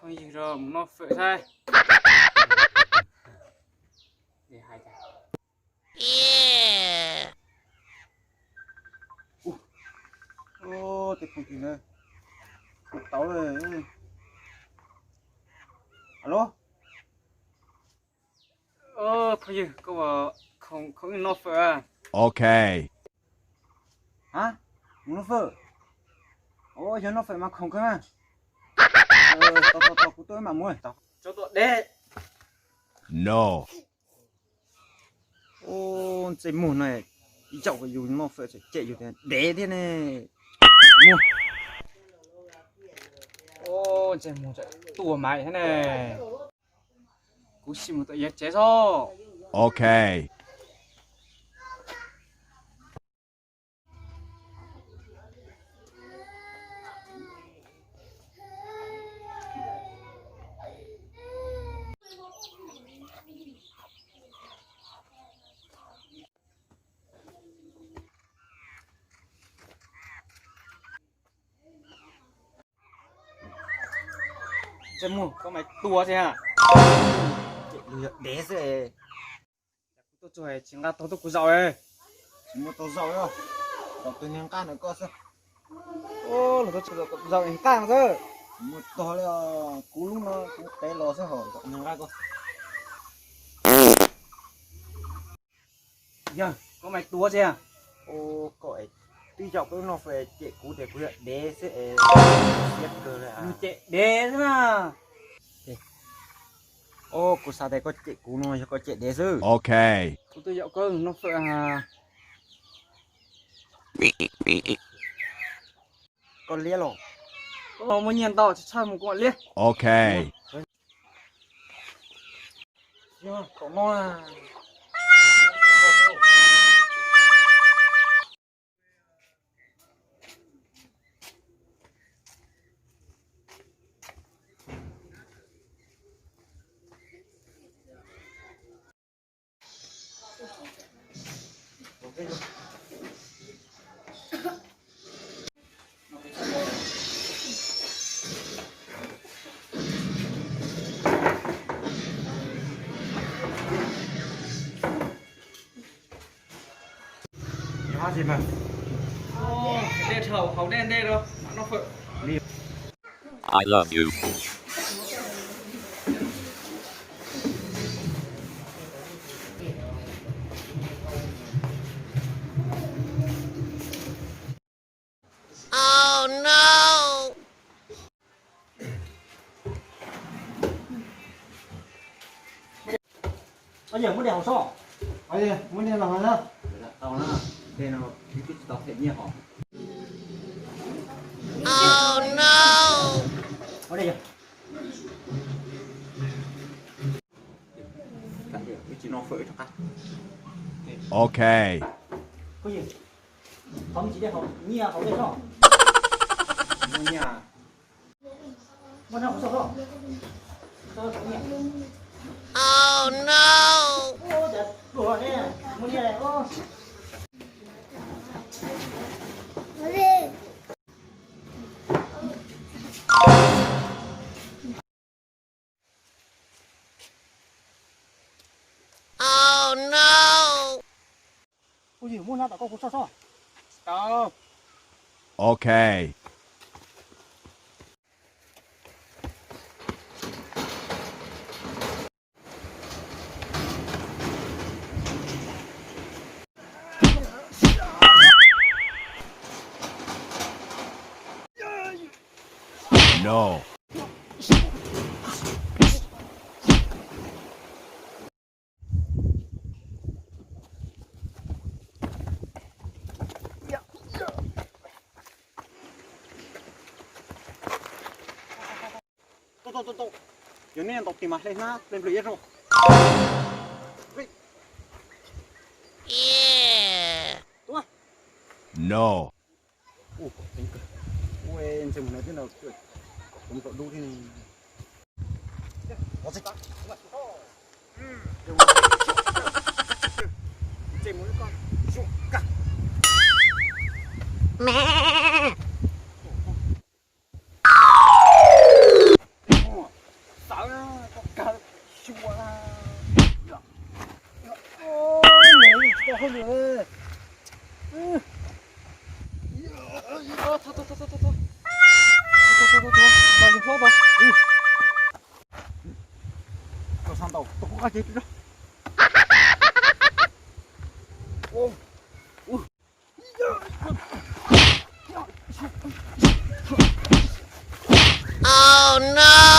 Phooj ywg, mus noj fawm saib. Ub, tej phooj ywg na, tau lawm. Alo. Phooj ywg, koj khoom, khoom noj fawm. Ok. Ha, mus noj fawm. Ua, yog noj fawm mas khoom kawg na. Tau tau tau, kuv tuaj mam mus. Tso tuaj deb. No. Ub, ntsej muag no, ib zaug yus noj fawm tseem cem yus tias dev thiab ne. Ub, ntsej muag tseem tuaj mas thiab ne. Kuv sim mus tom yav tsev xwb. Ok. Ntsej muag, koj mas tuag xwb ha. Cem yus yog dev xwb. Kuv tuaj txog tsis nqa tog tuaj kuv zaum. Tsis muaj tog zaum, zaum tus niag nqaj ntawm koj xwb. Los tuaj txog zaum niag nqaj no xwb. Tsis muaj tog li, kuv lub no kuv qev los xwb hos zaum niag nqaj koj. Yog koj mas tuag xwb. Koj twb yaum koj noj fawm cem kuv tias kuv yog dev xwb es siab kawg li. Cem dev xwb na. Kuv xav tias koj cem kuv no yog koj cem dev xwb. Ok. Kuv twb yaum koj noj fawm. Koj liab los? Muaj nyiaj ntau tsis txhob mus kuv mam liab. Ok. I love you. Oh no! Muab dej haus soj. Muab dej los haus na. Tau na, dej no twb tsis tau them nyiaj hos. Oh no! Muab dej yog. Wb tsis noj fawm rov qab. Ok. Thov me ntsis dej haus, nyiaj haus dej soj. Muaj nyiaj. Muaj nyiaj haus soj soj. Soj soj nyiaj. Oh no! Ua cas pluag ne, muaj nyiaj. Oh no! Ua yog muab hlab tom koj kuv soj soj. Tau. Ok. No. Tau, tau, tau, tau. Yog nej ntaus tis mas hle hnab hle nplws ib zaug. No. Ua, ntsej muag no twb ntaus kom nplaum dub thiab. Ntsej muag koj zoo kawg. Ua ces, oh no,